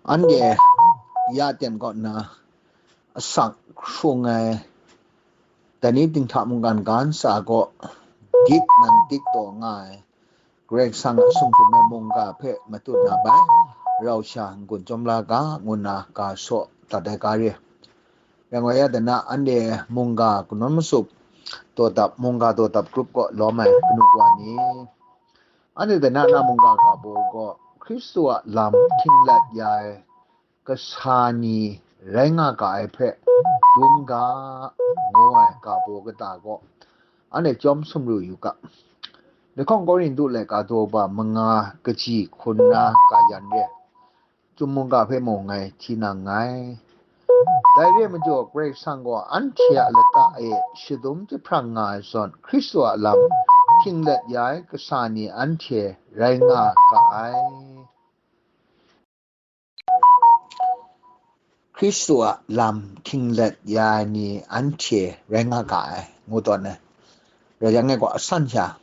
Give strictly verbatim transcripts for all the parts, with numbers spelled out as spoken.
Anhte ya ten kaw nna asak hkrung ai dai ni dinghta mungkan ga ntsa kaw dik nan dik taw nga ai Karai Kasang a sumhkrum ai mungga hpe matut na bai, rau sha n-gun chyawm la ga, ngu nna ga saw dat ai ga re. Rai ngai ya, dana anhte mungga kanawn matsup daw dap, mungga daw dap grup kaw lawm ai kanu wa ni, anhte dana na mungga ga baw gaw Hkristu a lam htinglet ya ai kasa ni rai nga ga ai hpe dum ga, ngu ai ga baw kata gaw anhte chyawm sumru yu ga. Lahkawng Korintu laika daw ba manga kaji hkun na ga yan re, Chyum mungga hpe mung ngai hti nang nngai. Dai re ai majaw, Karai Kasang gaw anhte a lata e shadum jahprang nga ai zawn, Hkristu a lam htinglet ya ai kasa ni anhte rai nga ga ai. Hkristu a lam htinglet ya ai ni anhte rai nga ga ai, ngu tawn ai. Rai yang e gaw, asan sha,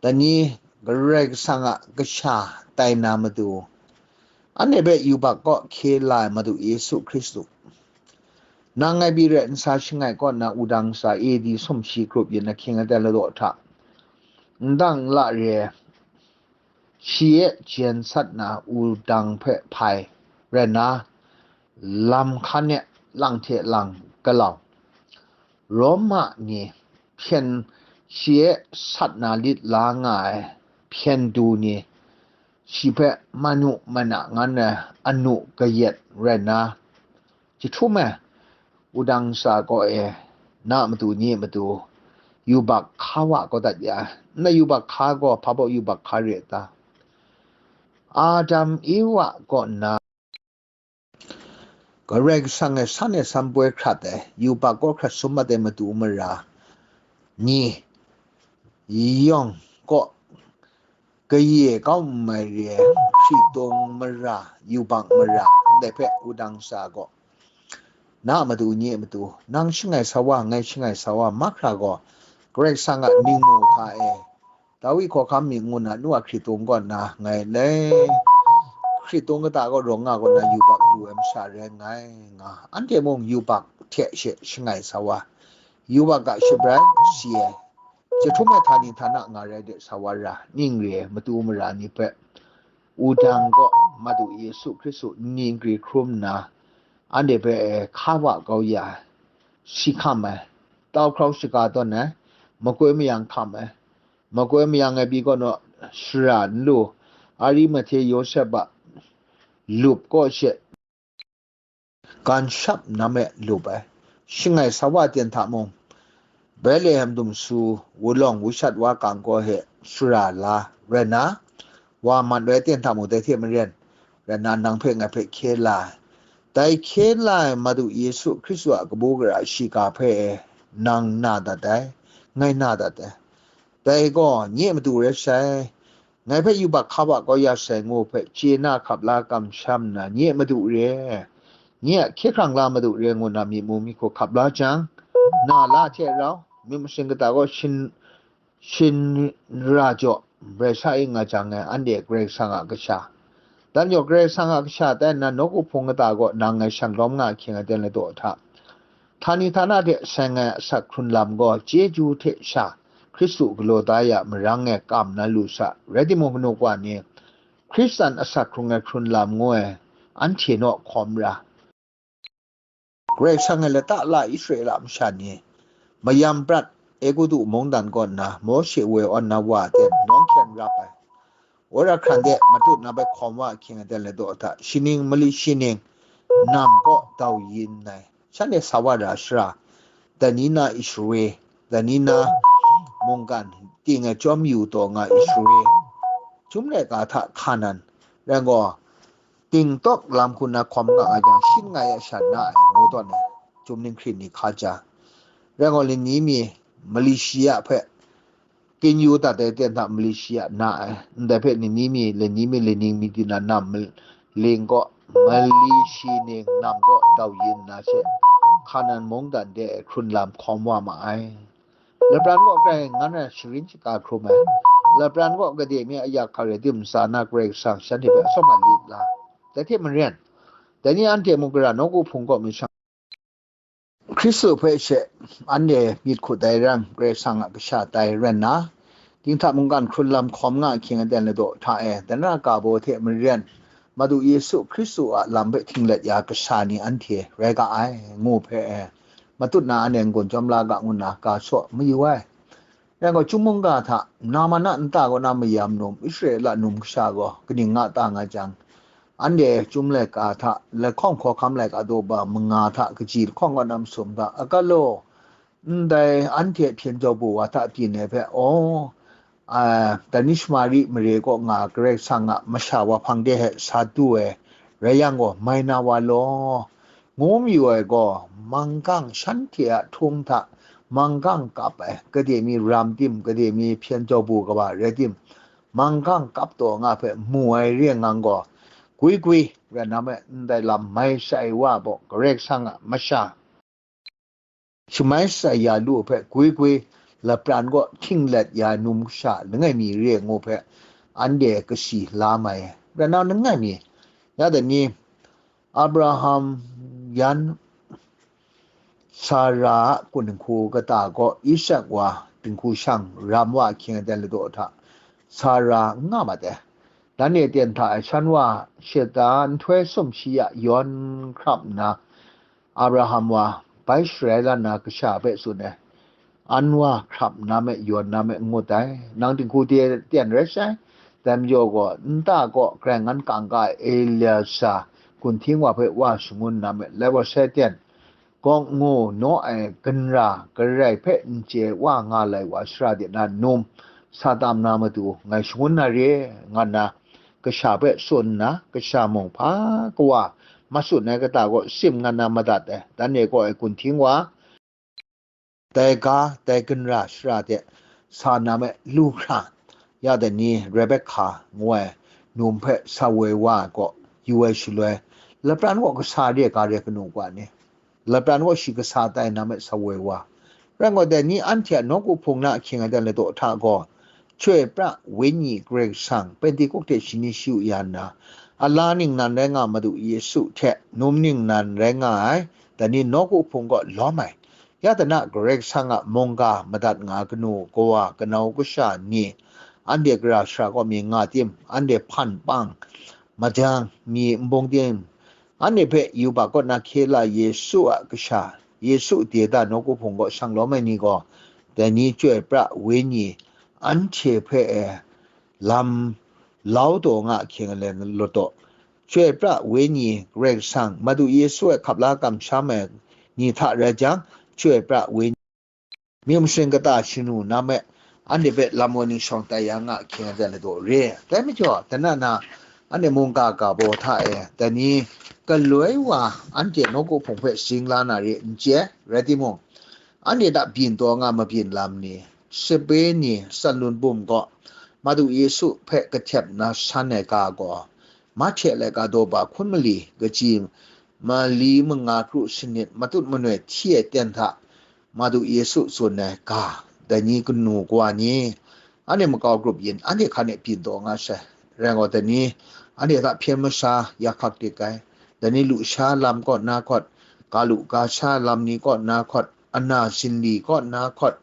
dai ni Karai Kasang a kasha tai na matu, anhte hpe yubak kaw hkye la ai Madu Yesu Hkristu, nang ngai pyi re nsa shangai kaw nna wudang ntsa A D sumshi grup yin ahkying aten ladaw hta, ndang la re ai, shi e jen sat na wudang hpe hpai rai nna, lam hkan e lang hte lang galau, Roma ni hpyen shi e sat na lit la nga ai hpyen du ni, shi hpe manu mana ngan ai anu kayat rai nna, jahtum e, wudang ntsa kaw e, na matu ni matu, yubak hka wa kau dat ya ai. Nna yubak hka gaw hpa baw yubak hka re ta? Adam Ewa kaw nna, Karai Kasang e san e san poi hkrat ai, yubak kaw hkrat sum mat ai matu mara ni yawng kaw kaye kau n mai re ai, hkritung mara, yubak mara, ndai hpe wudang ntsa gaw, na matu nye matu, nang shangai sa wa, ngai shangai sa wa, mahkra gaw, Karai Kasang a ningmu hta e, Dawi hkawhkam mi ngu na nu a hkritung kaw nna ngai lai, hkritung kata kaw rawng nga kaw nna yubak lu ai masha rai nngai, nga, anhte mung yubak hte she shangai sa wa, yubak a shabrai si ai, jahtum ai htani htana nga rai de sa wa ra, ning re ai matu mara ni hpe, wudang kaw Madu Yesu Hkristu nni nkri hkrum nna, anhte hpe hka wa kau ya ai, shi hkam ai, tau hkrau shaga tawn ai, makoi mayang hkam ai, makoi mayang ai pyi kaw naw shara n lu, Arimathe Yawsep a lup kaw she, gan shap nam e lup ai, shangai sa wa ten hta mung, Betlehem dumsu wulawng wushat wa kang kaw he shara la rai nna, wa mat ai ten hta mung, dai hte maren rai nna, nang hpe ngai hpe hkye la ai. Dai hkye la ai Madu Yesu Hkristu a kabu gara shiga hpe e nang na dat ai, ngai na dat ai. Dai gaw nye matu rai sai, ngai hpe yubak hka wa kau ya sai ngu hpe chye na hkap la kamsham nna, nye madu re, nye a hkye hkrang la madu re ngu nna myi mu myi hku hkap la jang, na la hte rau, myit masin kata gaw shin, shin ra jaw, brai sha ing nga jang e, anhte Karai Kasang a kasha. Dan jaw, Karai Kasang a kasha tai nna, nawku hpung kata gaw nang ngai shanglawm nga ahkying aten ladaw hta, htani htana hte seng ai asak hkrun lam gaw chyeju hte sha Hkristu galaw da ya marang e kam na lu sa. Rai timung, kanu wa ni, Hkristan asak hkrung ai hkrun lam ngu ai, anhte naw hkawm ra. Karai Kasang e lata la Israela masha ni mayam prat Egutu mungdan kaw nna Mawshe woi awn na wa ten nawng hkyen rap ai. Wora hkran de matut na bai hkawm wa ahkying aten ladaw hta, shining mali shining nam kaw dau yin ai, shanhte sa wa ra shara, dai ni na Ishwe, dai ni na mungkan ting ai chyawm yu taw nga Ishwe, chyum laika hta Hkanan, rai gaw, ting tawk lam hku na hkawm nga nga jang, shin nga ya sha na ai, ngu tawn ai, chyum ning hkrit ni hka ja, rai gaw, lani mi Malaysia hpe, Kinyu dat ai ten hta Malaysia na ai, ndai hpe ni ni mi, lani mi, laning mi di na nam ling kaw, mali shi ning nam kaw dau yin nna she, Hkanan mungdan de ai hkrun lam hkawm wa ma ai. Lapran kaw grai ngan ai sharin shaga hkrum ai. Lapran kaw gade mi a ya hkar ai dim tsa na Karai Kasang shanhte hpe atsawm ai lit la. Dai hte maren, Dai ni anhte mungkara nawku hpung kaw mi shang, Hkristu hpe she anhte myit hkut ai ram, Karai Kasang a kasha tai rai nna, dinghta mungkan hkrun lam hkawm nga ahkying aten ladaw hta e, dana ga baw hte maren, Madu Yesu Hkristu a lam hpe htinglet ya kasha ni anhte rai ga ai, ngu hpe e, matut na anhte n-gun chyawm la ga ngu nna ga shaw mayu ai. Rai gaw, chyum mungga hta, Naman a nta kaw na mayam num, Israela num kasha gaw kaning nga ta nga jang, anhte chyum laika hta, lahkawng hkawhkam laika daw ba manga hta, kaji lahkawng kaw na masum hta, a galaw, ndai anhte hpyen jau bu wa hta byin ai hpe, aw, a, dai ni Samari mare kaw nga Karai Kasang a masha wa hpang de he sa du ai rai yang gaw, mai na wa law, ngu mayu ai gaw, manggang shanhte a htung hta manggang kap ai, gade mi ram tim, gade mi hpyen jau bu kaba rai tim, manggang kap taw nga hpe mu ai re ngang gaw, gwi gwi rai na me, ndai lam mai shai wa baw, Karai Kasang a masha shamai shatsai ya lu hpe, gwi gwi lapran kaw htinglet ya num kasha langai mi re ngu hpe, anhte kasi la mai ai. Rai na, langai mi, ya dai ni, Abraham yan Sara a kunhku kata kaw Isak wa dinghku shang ram wa ahkying aten ladaw hta, Sara n nga mat ai. Dan e ten hta e shan wa sheta nhtoi sum shi a yawn hkrap nna, Abraham wa bai sharai la nna kasha hpe tsun ai, an wa hkrap na me, yawn na me, n ngut ai. Nang dinghku de ten rai sai, dai majaw gaw, nta kaw grai ngan kangka ai Eleazar gun hting wa hpe wa shangun na me, lai gaw sai ten, gawng ngu naw ai ginra garai hpe n chye wa nga lai wa shara de na num sa tam na matu ngai shangun na re, nga nna kasha hpe tsun nna, kasha mung hpa kawa matsun ai kata kaw sim nga na madat ai, dan e kaw ai gun hting wa, dai ga, dai ginra shara de sa na me lu hkra, ya dai ni Rebekah ngu ai num hpe sa woi wa ai kaw yu ai shaloi, lapran kaw kasa re ga re kanu wa ni, lapran kaw shi kasa tai na me sa woi wa. Rai gaw, dai ni anhte a nawku hpung na ahkying aten ladaw hta gaw, Chyoi pra Wenyi Karai Kasang Pentekote shani shayu ya nna, a la ningnan rai nga Madu Yesu hte num ningnan rai nga ai, dai ni nawku hpung kaw lawm ai. Ya dana Karai Kasang a mungga madat nga kanu kawa kanau kasha ni, anhte gara shara kaw mi nga tim, anhte hpan pang, madang mi nbung tim, anhte hpe yubak kaw na hkye la Yesu a kasha, Yesu de da nawku hpung kaw shang lawm ai ni gaw, dai ni Chyoi pra Wenyi anhte hpe e lam lau taw nga ahkying aten ladaw, Chyoi pra Wenyi Karai Kasang Madu Yesu e hkap la kamsham ai ni hta rai jang, Chyoi pra Wenyi myit masin kata shanu na me, anhte hpe lam wa ningshawng tai ya nga ahkying aten ladaw re. Dai majaw, dana na, anhte mungga ga baw hta e, dai ni galoi wa anhte nawku hpung hpe zing la na re n chye, rai timung, anhte hta byin taw nga mabyin lam ni, sape ni, tsanlun bum gaw, Madu Yesu hpe kahtep na san ai ga gaw, Mahte laika daw ba hkun mali, kaji mali manga kru sanit matut manoi hti ai ten hta, Madu Yesu tsun ai ga, dai ni kanu kawa ni, anhte makau grup yin, anhte hkan e byin taw nga sai. Rai gaw, dai ni, anhte hta hpyen masha ya hkak dik ai, dai ni lusha lam kaw na hkawt, ga lu ga sha lam ni kaw na hkawt, ana sinli kaw na hkawt,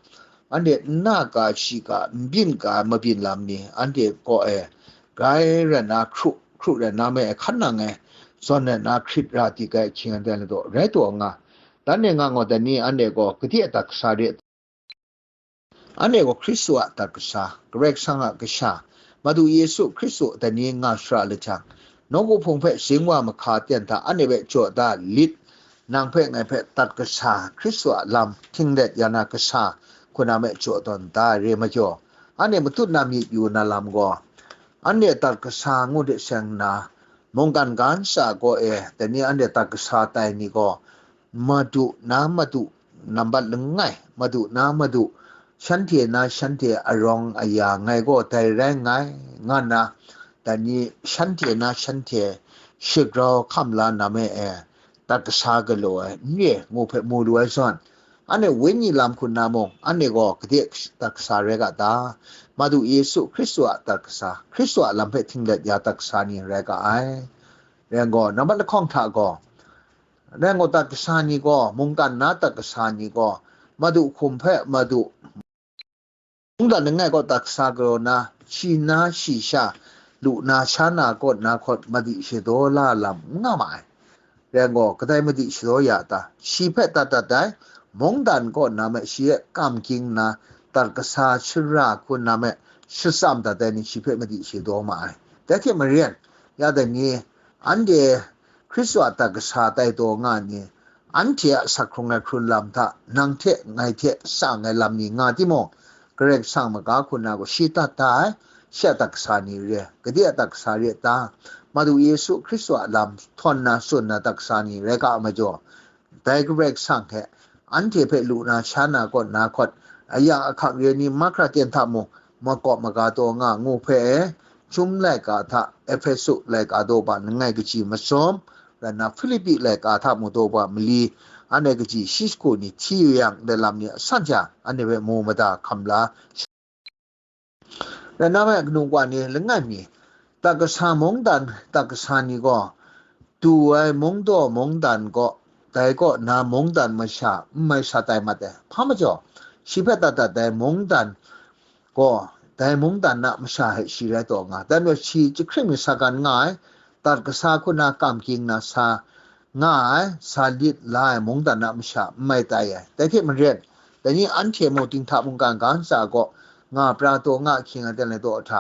anhte nna ga, shi ga, nbyin ga, mabyin lam ni, anhte kaw e, grai rai na hkru, hkru rai na me, hkan nang e, zawn rai na hkrit ra dik ai ahkying aten ladaw rai taw nga, dan e nga gaw, dai ni anhte gaw gade a dat kasa re? Anhte gaw Hkristu a dat kasa, Karai Kasang a kasha, Madu Yesu Hkristu dai ni nga shara lajang, nawku hpung hpe zing wa mahka ten hta anhte hpe jaw da lit, nang hpe ngai hpe dat kasa, Hkristu a lam htinglet ya na kasa, hku na me jaw tawn da ai re majaw, anhte matut na myit yu na lam gaw, anhte dat kasa ngu de seng nna, mungkan ga ntsa kaw e, dai ni anhte dat kasa tai ni gaw, Madu na Madu, nambat langai, Madu na Madu, shanhte na shanhte arawng aya ngai gaw dai rai nngai, nga nna, dai ni shanhte na shanhte shagrau hkam la na me e, dat kasa galaw ai n re ngu hpe mu lu ai zawn, anhte wenyi lam hku nna mung, anhte gaw gade dat kasa rai ga ta? Madu Yesu Hkristu a dat kasa, Hkristu a lam hpe htinglet ya dat kasa ni rai ga ai. Rai gaw, nambat lahkawng hta gaw, Rai ngut, tat kasa ni gaw, mungkan na tat kasa ni gaw, Madu hkum hpe Madu mungdan langai kaw tat kasa galaw na, shi na shi sha, lu na sha na kaw na hkawt madi shadaw la lam n nga ma ai. Rai gaw, kadai madi shadaw ya ta? Shi hpe tat dat ai, mungdan kaw na me shi e kam ging na, tat kasa shara hkun na me shatsam dat ai ni shi hpe madi shadaw ma ai. Dai hte maren, ya dai ni, anhte Hkristu a tat kasa tai taw nga ni, anhte a asak hkrung ai hkrun lam hta nang hte ngai hte tsang ai lam ni nga timung, Karai Kasang maga hku na gaw shi tat da ai, shi a tat kasa ni re ai. Gade a tat kasa re ta? Madu Yesu Hkristu a lam htawn na tsun na tat kasa ni rai ga a majaw, dai Karai Kasang hte anhte hpe lu na sha na kaw na hkawt, ayak ahkak re ni mahkra ten hta mung, makawp maga taw nga ngu hpe e, Chyum laika hta Ehpesu laika daw ba langai kaji masum, rai nna Hpilipi laika hta mung daw ba mali, anhte kaji shi shagu ni hti yu yang, dai lam ni a san sha, anhte hpe mu mada hkam la. Rai nna me kanu wa ni langai mi, tat kasa mungdan, tat kasa ni gaw, du ai mungdaw mungdan gaw, dai kaw na mungdan masha n mai sa tai mat ai. Hpa majaw, shi hpe tat dat ai mungdan gaw, dai mungdan na masha hte shi rai taw nga. Dai majaw shi jahkring mi sa gan nga ai, tat kasa hku na kam ging na sa nga ai, sa lit la ai mungdan na masha n mai tai ai. Dai hte maren, dai ni anhte mung dinghta mungkan ga ntsa gaw nga pra taw nga ahkying aten lai taw hta,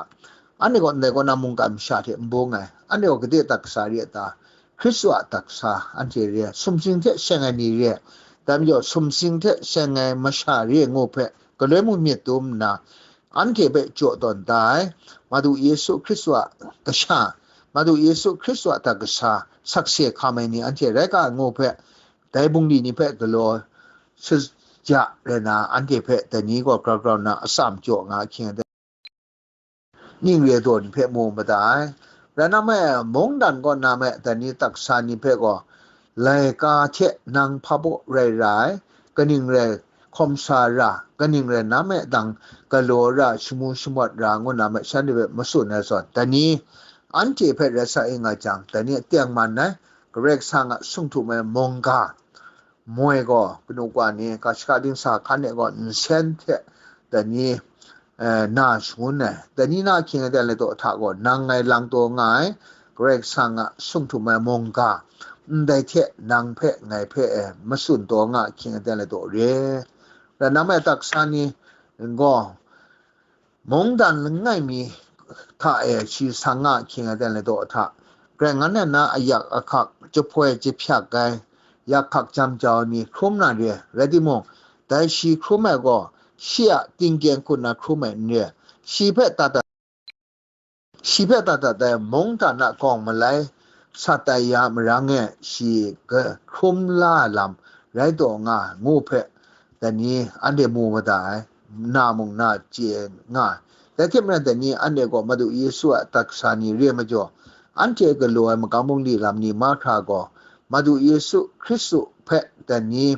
anhte gaw ndai kaw na mungkan masha hte n bung ai. Anhte gaw gade tat kasa re a ta? Hkristu a tat kasa anhte re ai, sumsing hte seng ai ni re ai. Dai majaw, sumsing hte seng ai masha re ai ngu hpe galoi mung myit dum nna, anhte hpe jaw tawn da ai, Madu Yesu Hkristu a kasha, Madu Yesu Hkristu a tat kasa sakse hkam ai ni anhte rai ga ai ngu hpe, dai bungli ni hpe galaw shaja rai na, anhte hpe dai ni gaw grau grau nna atsam jaw nga ahkying, ning re daw ni hpe mu mada ai. Rai nna me, mungdan kaw na me dai ni tat kasa ni hpe gaw, laika hte nang hpa baw rai ra ai, kaning rai hkawm sa ra, kaning rai na me dang galaw ra, shamu shamawt ra, ngu na me shanhte hpe matsun ai zawn, dai ni anhte hpe rai sa i nga jang, dai ni a tengman ai, Karai Kasang a sung htum ai mungga moi gaw, kanu wa ni, ga shaka dingsa hkan e gaw, nsen hte dai ni, eh, na shangun ai. Dai ni na ahkying aten lai taw hta gaw, nang ngai lang taw nga ai, Karai Kasang a sung htum ai mungga, ndai hte nang hpe ngai hpe e matsun taw nga ahkying aten lai taw re. Rai nna me, tat kasa ni gaw, mungdan langai mi hta e shi sang nga ahkying aten lai taw hta, Karai Kasang na ayak ahkak jahpoi jahpyak ai, yak hkak jam jau ai ni hkrum na re ai. Rai timung, dai shi hkrum ai gaw, shi a tingkyeng hku na hkrum ai n re ai. Shi hpe tat dat, shi hpe tat dat ai mungdan a gawng malai sat tai ya marang e shi ga-, hkrum la ai lam rai taw nga, ngu hpe, dai ni anhte mu mada ai, na mung na chye nga ai. Dai hte maren, dai ni anhte gaw Madu Yesu a tat kasa ni re ai majaw, anhte galaw ai magam bungli lam ni mahkra gaw, Madu Yesu Hkristu hpe dai ni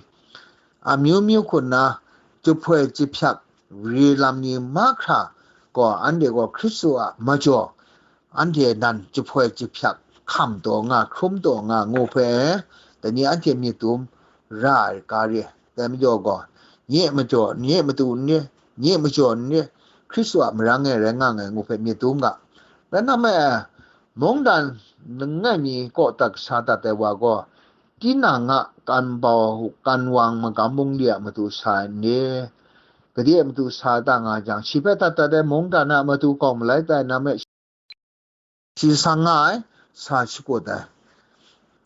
amyu myu hku nna jahpoi jahpyak re lam ni mahkra gaw, anhte gaw Hkristu a majaw, anhte nan jahpoi jahpyak hkam taw nga, hkrum taw nga, ngu hpe, dai ni anhte myit dum ra ai ga re. Dai majaw gaw, nye majaw, nye matu n re, nye majaw n re, Hkristu a marang e rai nga ai ngu hpe myit dum ga. Rai nna me, mungdan langai mi kaw tat kasa dat ai wa gaw, tinang a kan bau, kan wang magam bungli a matu sa ai n re? Gade a matu sa da nga jang, shi hpe tat dat ai mungdan a matu gawng malai tai na me, shi sang nga ai, sa shakut ai.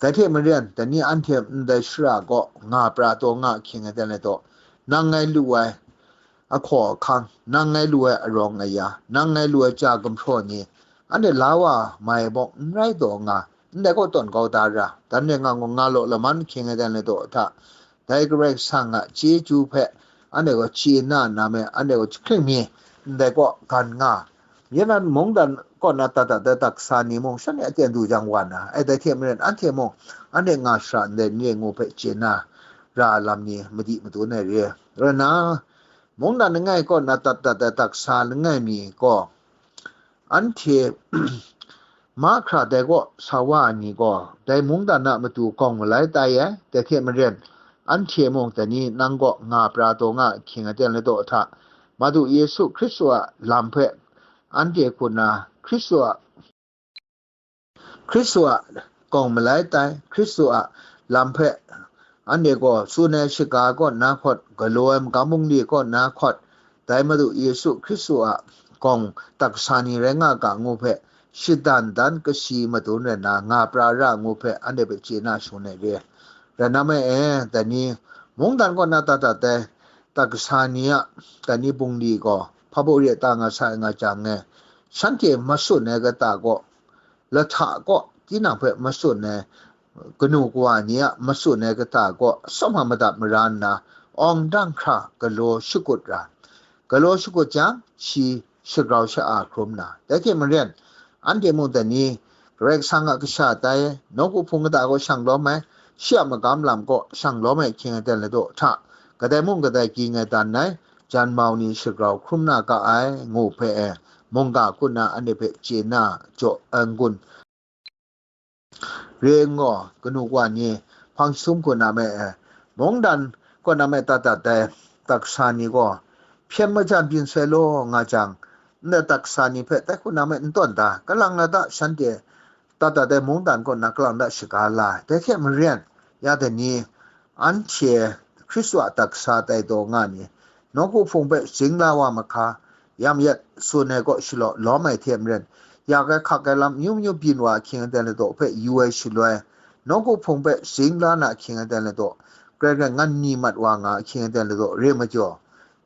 Dai hte maren, dai ni anhte ndai shara gaw nga pra taw nga ahkying aten lai taw, nang ngai lu ai ahkaw ahkang, nang ngai lu ai arawng aya, nang ngai lu ai ja gumhpraw ni, anhte la wa mai ai bawk n rai taw nga, ndai kaw tawn kau da ra, dan re nga ngu nga law laman ahkying aten lai taw hta, dai Karai Kasang a chyeju hpe anhte gaw chye na nna me, anhte gaw jahkring mi ndai kaw gan nga, ya nan mungdan kaw na tat dat ai tat kasa ni mung shanhte aten du jang wa na, ai dai hte maren anhte mung anhte nga shara ndai n re ngu hpe chye na ra ai lam ni madi madun ai re. Rai nna, mungdan langai kaw na tat dat ai tat kasa langai mi gaw, anhte Mahkra dai kaw sa wa ai ni gaw, dai mungdan a matu gawng malai tai ai, dai hte maren, anhte mung dai ni nang kaw nga pra taw nga ahkying aten ladaw hta, Madu Yesu Hkristu a lam hpe anhte hku nna Hkristu a, Hkristu a gawng malai tai, Hkristu a lam hpe anhte gaw tsun ai shaga kaw nna hkawt, galaw ai magam bungli kaw nna hkawt, dai Madu Yesu Hkristu a gawng taksa ni rai nga ga ngu hpe, shatan dan kasi madun rai nna nga pra ra ngu hpe anhte hpe chye na shangun ai re. Rai nna me e, dai ni mungdan kaw na dat dat ai taksa ni a, dai ni bungli gaw hpabaw re ta nga sa ai nga jang e, shanhte matsun ai kata kaw, lahta kaw tinang hpe matsun ai, kanu kawa ni a matsun ai kata kaw, tsawm hta madat mara nna, awng dang hkra galaw shakut ra. Galaw shakut jang, shi shagrau sha-a hkrum na, dai hte maren, anhte mung dai ni, Karai Kasang a kasha tai, nawku hpung kata kaw shang lawm ai, shi a magam lam kaw shang lawm ai ahkying aten ladaw hta, kadai mung kadai ging ai dan ai, janmau ni shagrau hkrum na ga ai, ngu hpe e, mungga hku nna anhte hpe chye na jaw n-gun re n gaw, kanu kawa ni hpang jahtum hku nna me e, mungdan kaw nna me dat dat ai taksa ni gaw, hpyen majan byin sai law nga jang, ndai taksa ni hpe dai hku nna me n tawn da, kalang na da shanhte dat dat ai mungdan kaw nna kalang da shaga la ai. Dai hte maren, ya dai ni, anhte Hkristu a taksa tai taw nga ni, nawku hpung hpe zing la wa mahka, yam yat tsun ai kaw shalaw lawm ai hte maren, yak ai hkak ai lam amyu myu byin wa ahkying aten ladaw hpe yu ai shaloi, nawku hpung hpe zing la na ahkying aten ladaw, grai grai ngan ni mat wa nga ahkying aten ladaw re majaw,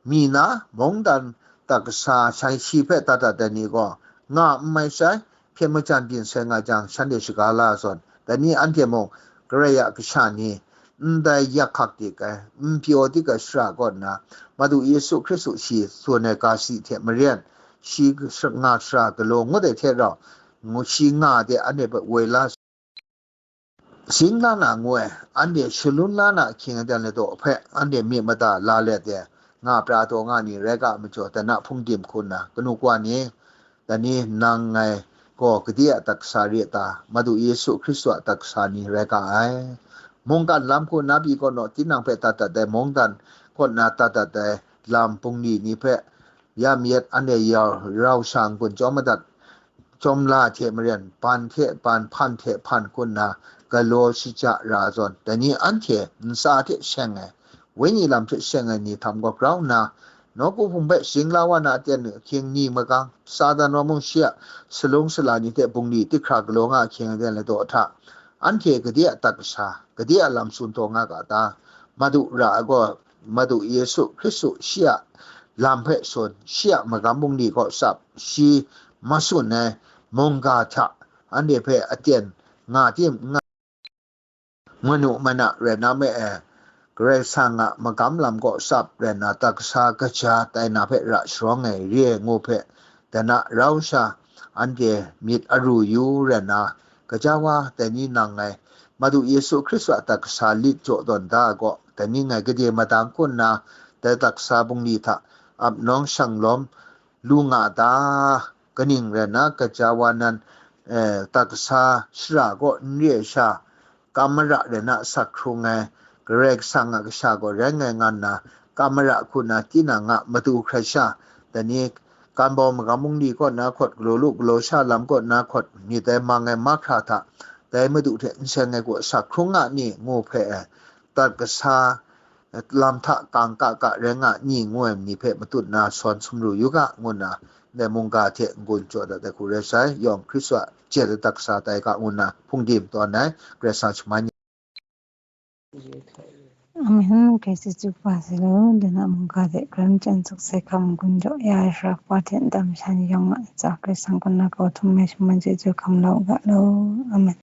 mi na mungdan taksa shai shi hpe dat dat ai ni gaw, nga n mai sai, hpyen majan byin sai nga jang, shanhte shaga la ai zawn, dai ni anhte mung, Karai a kasha ni, ndai yak hkak dik ai, n pyaw dik ai shara kaw nna, Madu Yesu Hkristu shi tsun ai ga si hte maren, shi nga shara galaw ngut ai hte rau, ngu shi nga de anhte hpe woi la, zing la na ngu ai, anhte shalun la na ahkying aten ladaw hpe, anhte myit mada la let de, nga pra taw nga ni rai ga majaw, dai na hpung dim hku nna, kanu kawa ni, dai ni nang ngai gaw gade a taksa re ta, Madu Yesu Hkristu a taksa ni rai ga ai. Mungkan lam hku nna pyi kaw naw tinang hpe dat dat ai mungdan kaw nna dat dat ai lam bungli ni hpe, yam yet anhte yau rau sha n-gun chyawm madat, chyawm la hte maren, ban hte ban, hpan hte hpan hku nna galaw shaja ra ai zawn, dai ni anhte ntsa hte sheng ai, wenyi lam hte sheng ai ni htam gaw grau nna, nawku hpung hpe zing la wa na aten ahkying ni magang, Satan wa mung shi a salung sala ni hte bungli tik hkra galaw nga ahkying aten ladaw hta, anhte gade a atak kasha, gade a lam tsun taw nga ga ta? Madu ra ai gaw, Madu Yesu Hkristu shi a lam hpe tsun, shi a magam bungli kaw tsap, shi matsun ai mungga hta anhte hpe aten nga tim n nga, manu mana rai na me ai, Karai Kasang a magam lam kaw tsap rai na, atak kasa kaja tai na hpe ra sharawng ai re ai ngu hpe, dai na rau sha anhte myit aru yu rai na, gaja wa dai ni nang ngai Madu Yesu Hkristu a atak kasa lit jaw tawn da ai gaw, dai ni ngai gade madang hku nna, dai atak kasa bungli hta ap nawng shang lawm lu nga ta? Kaning rai na, gaja wa nan, eh, atak kasa shara kaw n re ai sha, kam mara rai na asak hkrung ai, Karai Kasang a kasha gaw rai ngai nga nna, kam mara hku nna tinang a matu hkrai sha, dai ni, kan bau magam bungli kaw na hkawt, galaw lu galaw sha lam kaw na hkawt, myit dai mang ai mahkra hta, dai Madu hte n seng ai gaw asak hkrung nga ni ngu hpe ai, atak kasa lam hta kang ka ka rai nga ni ngu ai ni hpe matut na sawn sumru yu ga, ngu nna, dai mungga hte n-gun jaw dat ai hku rai sai, yawng Hkristu a jet atak kasa tai ga, ngu nna hpung dim tawn ai, Karai Kasang shaman ni. Amen. Kaisi chu pa si lo, dana mungga de kram chan suk sai kam gun jaw ya ai sara pa hte ndam shan yawng a tsa Karai Kasang kun na kau htum mai shaman chyeju kam lau ga lo. Amen.